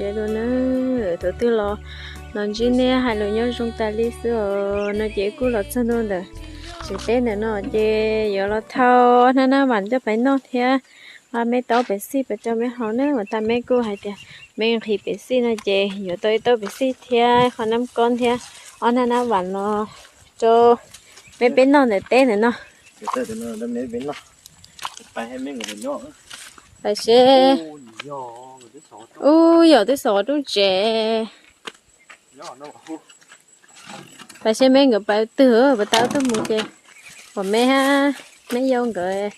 Ces dua na, thaum twg los los ntsib nej hais lus nyob zoo tas li xwb os. No ces kuj los txog ntua ntawm tsev teb ntawm no ces yuav los thau ob hnab nab vam coj pais noj thiab. Meb tau pem xij pais rau meb haus na, mas tas meb kuj hais tias meb nqhis pem xij no ces yuav tau ib tauv pem xij thiab qhov nab kob thiab ob hnab nab vam no rau meb peb noj ntawm teb ntawm no. Tam sim, ub, yog twb xaus rooj tsev. Tam sim meb nkawd pais twg, puas tau tuaj mus ces pom meb, meb yau nkawd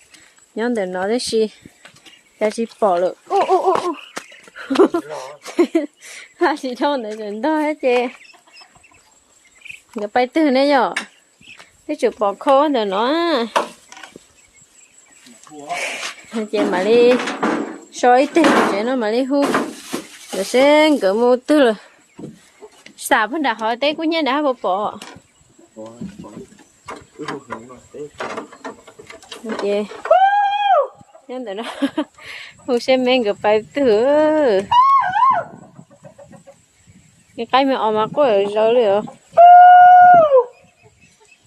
nyob ntawm no tab sis cas tsis pom lawm. Haj tsis dhau ntawd tseem ntog thiab ces nkawd pais twg ne yom? Twb tseem pom khau ntawm no. Ces mam li so ib teg tsev no mam li hu, ntawm seb nkawd mus twg lawm. Xam pag nram hov teb kub hnyiab nram hab puas pom. Ces nyob ntawm no hu seb meb nkawd pais twg. Qaib me os mas quaj zaws li os.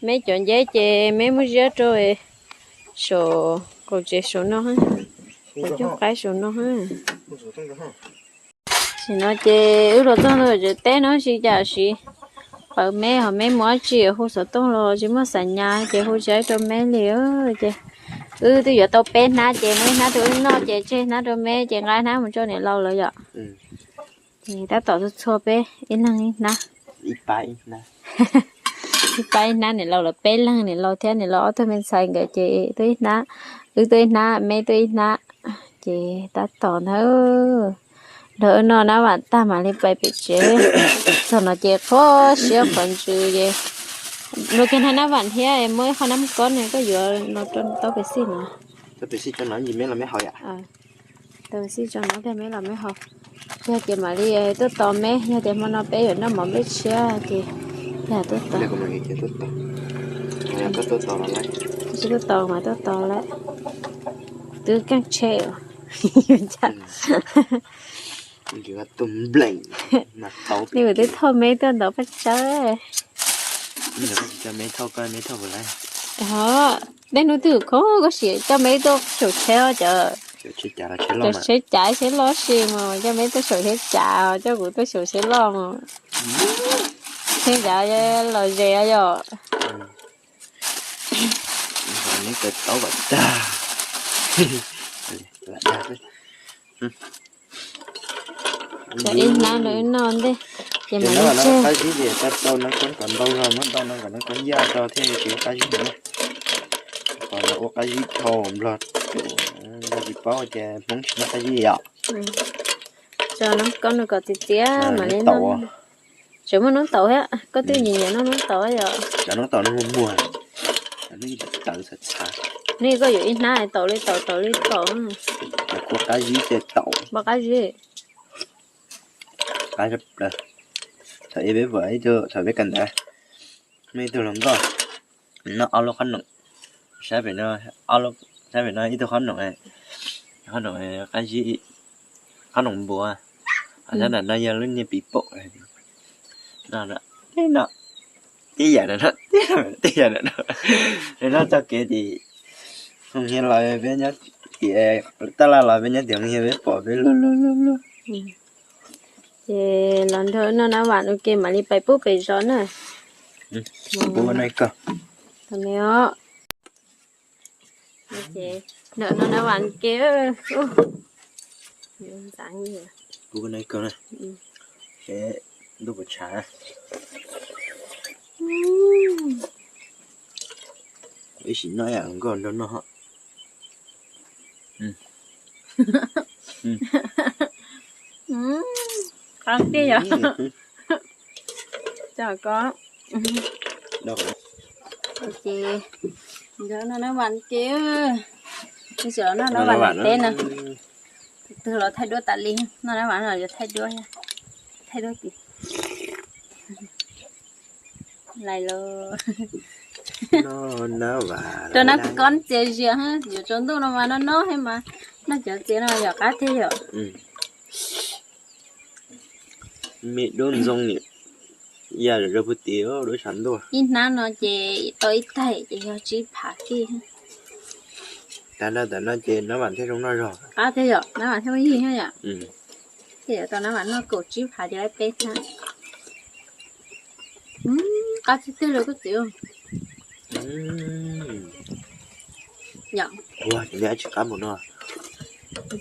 Meb cov nceb ces meb muab ziab rau saum qaum tsev saum no, cov cug qaib saum no. Sim no ces wb los txog ntawm tsev teb no tsis cas siv qawm meb, ho meb mus dab tsi hu xov tooj los tsis muaj xam nyas ces hu tsis tau rau meb li. Ces wb twb yuav tau peb hnab ces muab ib hnab rau wb noj ces tseg hnab rau meb ces nqa hnab mus rau niam laus lawm yom. Ces tab tom txhua txhua peb ib leeg ib hnab. Ib pab ib hnab, niam laus lawv peb leeg, niam laus thiab niam laus ob tug me ntxhais nkawd ces tuaj ib hnab, wb tuaj ib hnab, meb tuaj ib hnab. Ces tab tom ntag, nrog wb noj nab vam tag mam li pais pem tsev. Txog no ces qhuav siab qhuav ntsws ces luag kiag hnab nab vam thiab muaj ib qho nab kob ne, koj yuav no rau tau pem xij no. Tau pem xij tso no, meb los meb haus yom. Tau pem xij tso no, meb los meb haus. Yog ces mam li tuaj tos meb, yog tias hmo no peb yuav noj mov nplej tshiab ces yog tuaj tos. Tsis tuaj tos mas tuaj tos lawm. Twb keej tsheb. Twb thauj meb tuaj ntov paj tsawb. Tej hnub twg kho koj sim coj meb tuaj saum tsheb os cov. Saum tsheb cav, tsheb loj si mas coj meb tuaj saum tsheb cav, coj kuv tuaj saum tsheb loj mas. Tsheb cav los ze yom. Ib hnab rau wb noj ntej ces mam li tseg. Qab zib ces tau tau no kom ntau zog, muab ntau no kom no kom yaj tso thiaj tsis ua qab zib no. Qhov no ua qab zib dhau nplog, nplog tsis paub ces Hmoob tsis muaj qab zib yom. Tso nab kob no kom txias txias mam li noj. Tseem muaj noob taum thiab, koj twb nyiam nyiam noj noob taum yom. Cov noob taum no muag muag, nej tawv txhav txhav. Nej koj yuav ib hnab taum li taum taum li taum. Kua qab zib ces taum. Npau qab zib. Qab zib plaws. Thaum ib peb puas ib tug thaum peb kawm ntawv, muaj ib tug hluas nkauj noj ob lub qhob noom, saib pem no, saib pem no ib tug qhob noom, qhob noom qab zib, qhob noom npua, saib nram no yog lub niag pis paum no, tib yam no, tib yam no, noj txoj kev tim hoos hias los peb nyob tim taj laj los peb nyob tim hoos hias peb pom peb luag luag luag luag. Ces los nrog noj nab vam ua ke mam li pais pub pem zos na. Pub no koj. Tau me os. Noj nab vam ke. Pub no koj na. Ntuj puas tshav. Ib sim no yam nkauj nrog noj. Qab tiag yom. Coj ko. Ces nrog noj nab vam ke, ib sim los noj nab vam teb no. Tus twg los thaij duab tas li, noj nab vam no yuav thaij duab, thaij duab tim. Lais los rau nab kob txias zias, yuav tsaus ntuj no mas no no thiab mas, noj cov txias no yom qab tiag yom. Me dub ntxoo niam, ya zog puag tim dub tshav ntuj. Ib hnab no ces tau ib taig ces yog tsib phav kiag. Tag no tam no ces nab vam thiaj zoo noj zog. Qab thiab yom, nab vam thiaj muaj yig thiab yom. Thiaj yuav tau nab vam noj kaum tsib phav ces laib peb hnab. Qab tiag tiag li koj txiv. Yom. Ua ces neb tsis qab mus no.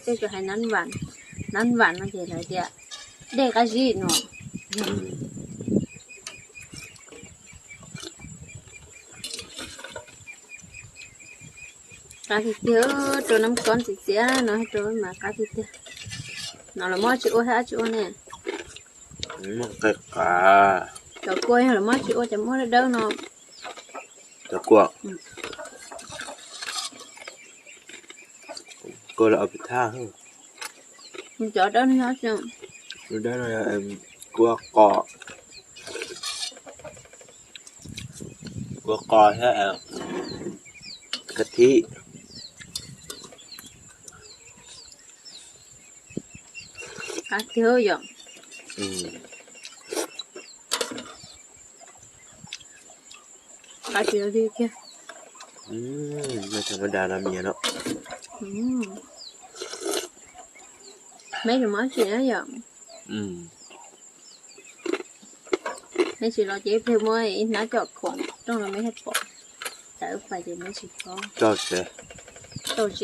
Tej tsuas hais nab vam, nab vam no ces lawv tias dej qab zib no. Qab tiag tiag, rau nab kob ntxiv txias no rau mas qab tiag tiag. No los muab tsis ua thiab tsis ua ne. Cov kua yog los muab tsis ua ces muab dawb dawb no. Cov kua, kua los ua pem thaj. Cov dawb no yog, dawb no yog kua qos, kua qos thiab kab thib. Qab tiag yom. Qab tiag li kiag. Meb tsis muab dab no mias no. Meb tsis muab tsis yom. Meb tsis los ces ib pliag muab ib hnab coj khoom rooj los meb thiaj pom. Tawv pais ces meb tsis paub. Tau tsev coj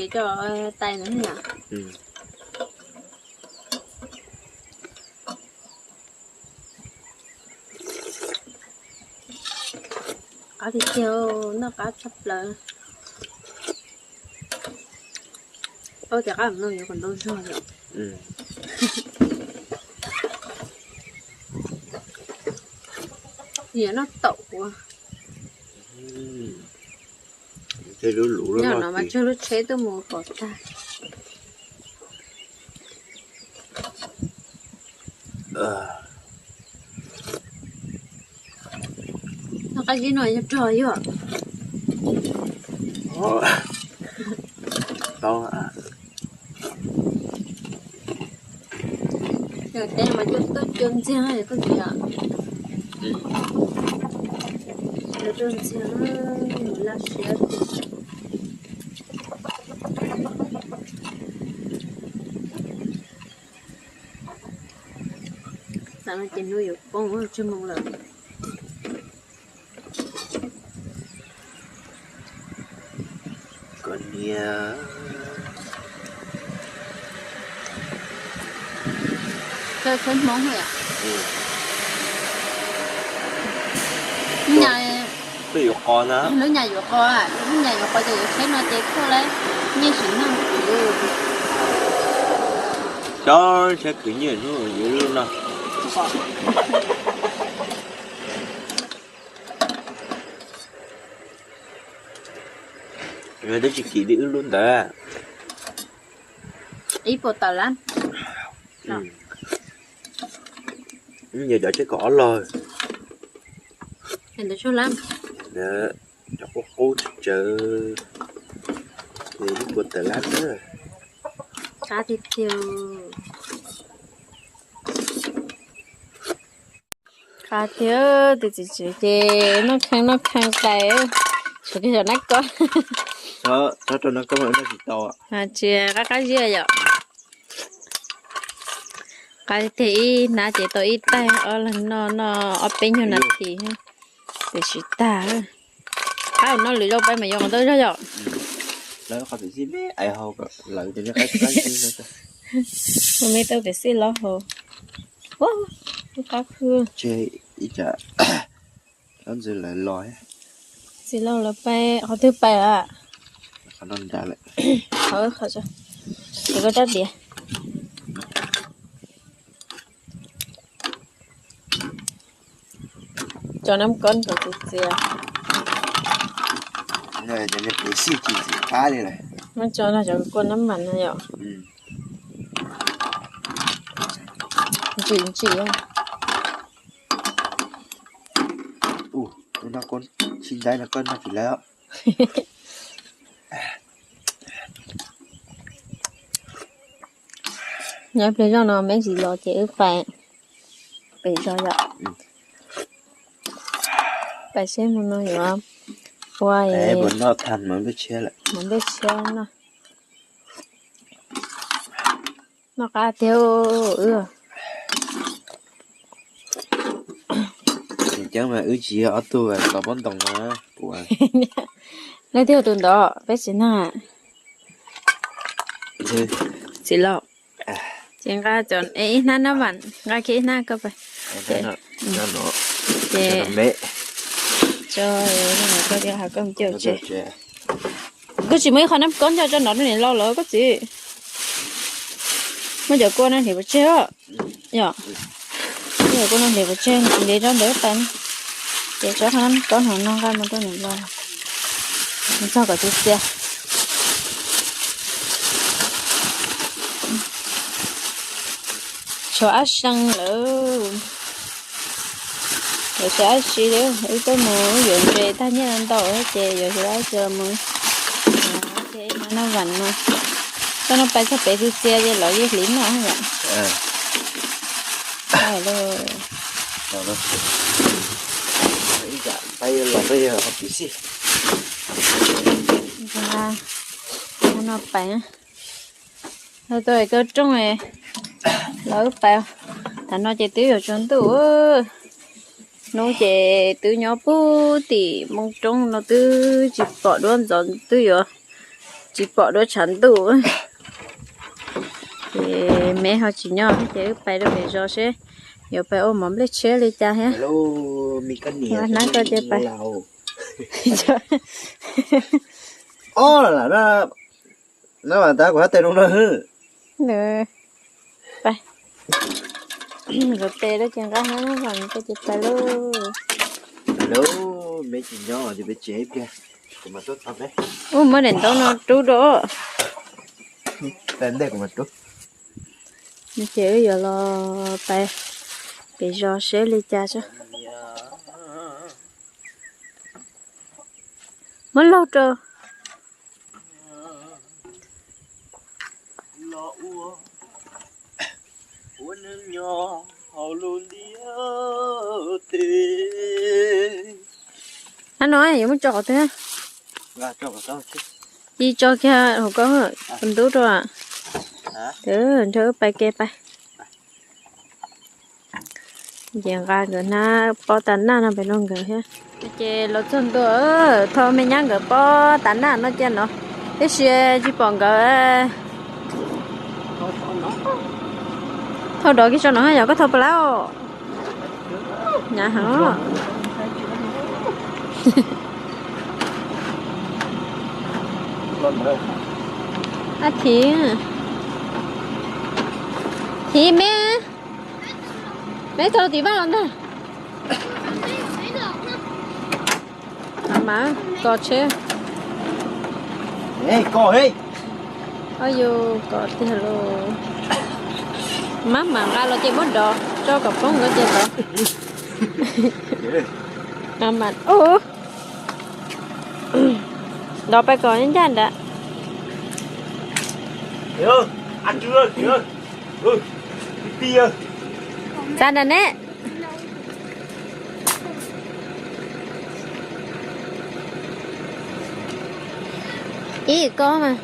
tais no yom. Qab tiag tiag, noj qab tshaj plaws. Ua tias qab no yuav kom ntau zog yom. Yuav noj taum ua. Nyob no mas tseg lub tsheb tuaj mus pom tag. Noj qab zib no yog rog yog. Teb mas tuaj cua ntxiag koj txiv. Cua ntxiag, laj siab. Tam no ces hnub yuav poob tsawg moo lawm. Koj niam. Tsheb Hmoob yom. Lub nyam yuav qos na. Lub nyam yuav qos, lub nyam yuav qos ces yuav tsheb no ces tuaj lawm. Nyiaj sim noj. Cov tsheb khwv nyiaj hnub yuav lub no. Twb tsis kim li wb lub ntawd. Ib puas tawm lab. Yog cov tsheb kaum ob log. Ntawd cov qub qub tsawv, ib puas tawm lab na. Qab tiag tiag. Qab tiag, tus txiv tsev ces noj kheej noj kheej tais, tshuav kiag cov nab kob. Tsis qab qab ziaj yom. Qab tiag, ib hnab ces tau ib taig, ob leeg noj noj ob peb nyuag nas this, tiam sis tag. Qab no lwm zaus pais mas yuav qos ntau zog yom. Ua me tau pem xij los hauv. Ua, qab khwb. Ib tsam ntxwv lawv los, txiv laus lawv pais qhov twg pais lawm? Qhov no nrad lawm. Qhov, qhov, qhov koj rab diav. Cov nab kob kom txias txias. Muab tso no cov kua nab mas no yom. Ntsim ntsim. Tus nab kob tsis ntaib no koj noj tsis lawv. Nyob pliag zoj no meb tsis los ces wb pais. pem zos yom. Pais seb mus no yuav ua, mus npej tshiab no. Noj qab tiag wb. Tseem ceeb mas wb tsis yog ob tug los pob ntoos no. Leej twg yog tus ntov peb tsis noj. Txiv laus, ces nqa cov ib hnab nab vam, nqa kiag ib hnab koj pais. Ces koj tsis muaj ib qho nab kob nco tso nov rau niam laus lawm koj txiv. Muab cov kua no hliv pov tseg os. Yog, muab cov kua no hliv pov tseg, hliv rau ntawd tas. Ces tso qhov nab kob no nqa mus rau niam laus, txog kom txias txias. Tshuav ab see lawm. Yuav xyaw dab tsi li, wb tuaj mus wb yuav ntses tag nyiaj ntau ces yuav xyaw dab tsi los mus. Ces ib hnab nab vam no, txoj no pais txog pem txias txias ces lawv yeej hliv noj yom. No pais, tuaj kaw rooj los wb pais. Tam no ces twb yuav tsaus ntuj, hnub ces twb nyob puag tim moo roob no twb tsis pom duab ntxov, twb yuav tsis pom duab tshav ntuj. Ces me ho tsis nyob ces wb pais rau pem zos seb yuav pais ua mov nplej tshiab li cas thiab. Hnab ko ces pais. Ob lam na, na mas tab kuv hab tes zoo na. Pais, nkawd pem lawm ces nqa hnab vam ko ces pais lauj. Lawv me tsis nyob ces peb tsev ib pliag, kuv mam tuaj txog peb. Ub, muab daim ntaub no rub dua. Peb ntej kuv mam rub. Ces wb yuav los pais pem zos seb li cas tso. Muab laug rau. Ab no yuav muab tso qhov twg? Ci tso kiag hauv ko, ntub rau. Nrog wb pais ke pais. Ces nqa nkawd hnab pob tas naj no pem rau nkawd thiab. Ces los txog ntua, thauj me nyab nkawd pob tas naj no cia no, tiam sis tsis pom nkawd. Thauj dov kiag tso no yog koj thauj puas laub? Nyab hov. Ab thiv, thiv me, me thauj tim vaj los ntag. Mas kos tsheb. Kos, yus kos tiag lauj. Maj mam nqa los ces muab dov tso kom poob nkaus ces tod. Mas, dov pais kom ncaj nrad. Txav nrad ne. Ib ko mas.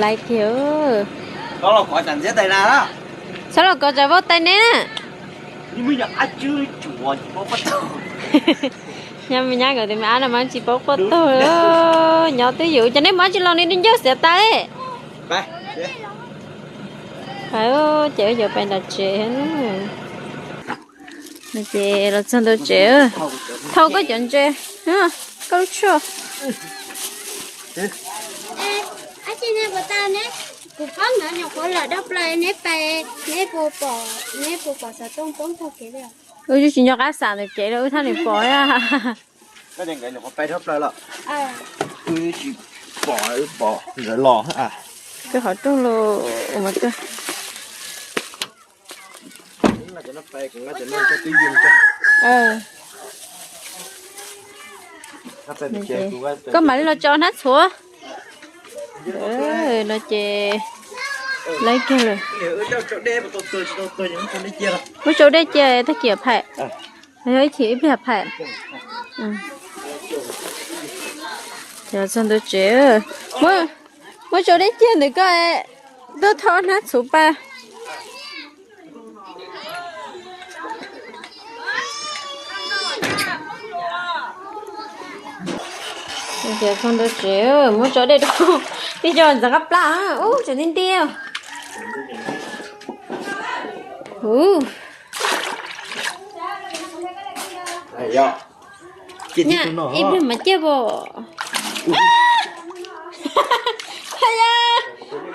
Laiv kiag. Txhob los kov tsam vaub tais ne. Nyab me nyab nkawd tus me ab no mas tsis paub quaj tuag. Nyob twj ywm ces nej mus dab tsi los nws ncauj xiav tas li. Ces wb yuav pais nram tsev. Ces los txog ntua tsev, thauj koj cov ntses, koj lub tshuaj. Wb twb tsis nco qab xam ntawm kev los wb thaj nws pom. Wb tsis pom, wb pom nkawd los. Koj qhov rooj los mas koj. Koj mam li los tso hnab txhuav. No ces Lawv kiag lawm. Muab tsau dej cia tag kis phais. Yog ib chim ib pliag phais. Cov txog ntua tsev, muab tsau dej cia ntawm koj, tuaj thau hnab txhuv pa. Cov txog ntua tsev, muab tsau dej rau, tij co ntxeev qab plab, ub, tseem nti nti. Ub, ib pliag mas ciaj pom. Yog,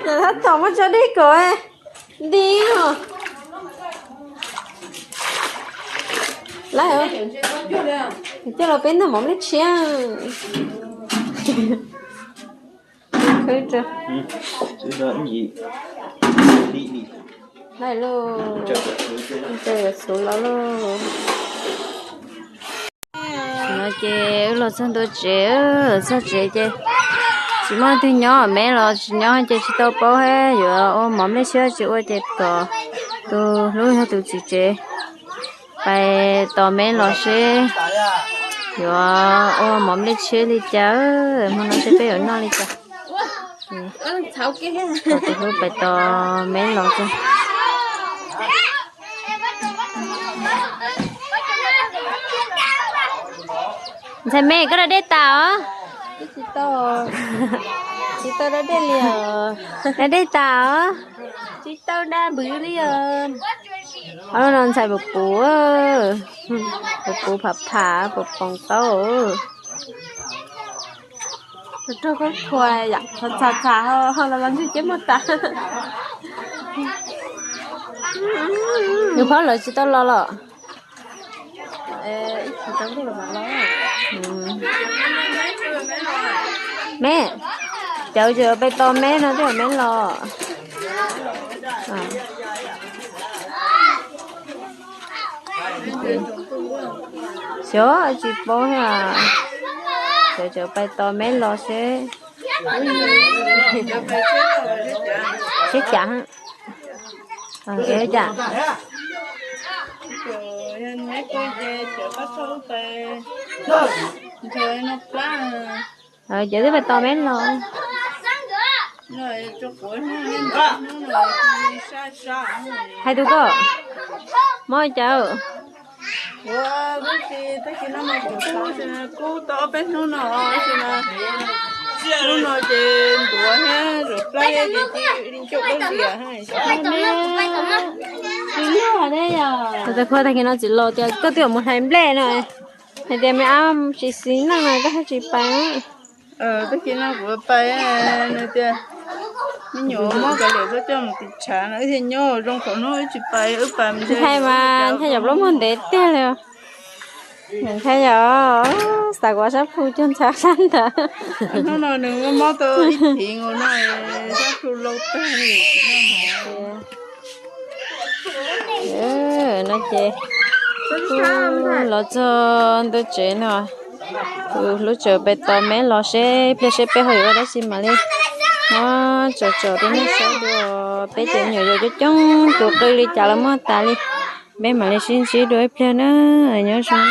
tab tom muab tsau dej kom nti. Lawv coj los peb noj mov nplej tshiab. Lawv lauj, yuav txhuv los lauj. No ces wb los txog ntua tsev, txog tsev ces tsis muaj leej twg nyob, me los tsis nyob ces tsis tau paub hab yuav ua mov nplej tshiab tsis ua ces kom tus hlub yog tus txiv tsev pais tos me los seb yuav ua mov nplej tshiab li cas, hmo no seb peb yuav noj li cas. Tus hlub pais tos me los tso. Ntxhais me, koj da dej tas os? Tsis tau, tsis tau da dej li os. Da dej tas os? Tsis tau da npwv li os. Ob lub no ntxhais puv puv, puv puv phav phav puv poos taub. Rog khaub thua yom, txham txham ho los los ntseg ceb muag tas. Nws phob lawv tsis tau los los? Me, cawv tseem pais tos me no twb yog me los. Xyov tsis paub, cawv tseem pais tos me los seb. Seb cas, cas. Cawv twb pais tos me los. Hais tus koj, mob cas? Kub tau ob peb hnub no, hnub no ces ntuav thiab, zaum plab thiab ces cia li ncauj dawb lias. Tag kis no txiv laus tias koj twb yuav mus hlais nplej no, hais tias me ab tsis xis neej no koj thiaj tsis pais. Tag kis no kuv pais, nws tias me nyuam mob kav liam, koj coj mus tiv tshav no, wb thiaj nyob zoo thaum hnub wb tsis pais, wb pais ntshai mas ntshai yog plaub muag ntev tiag li. Ntshai yog xav kuv sab plhu cuag ntxhais sab ntawd. Hnub no nws mob tau ib thiv nkaus no, sab plhu lau tag li. No ces kuv los txog ntua tsev no, kuv hlub tseem pais tos me los seb pliag seb peb ho yuav ua dab tsi mam li muab tsom tsom rau nej saib dua. Peb cov me nyuam yaus coob coob tus qw li cas los muaj tas li. Peb mam li sib ntsib dua ib pliag na, nyob zoo.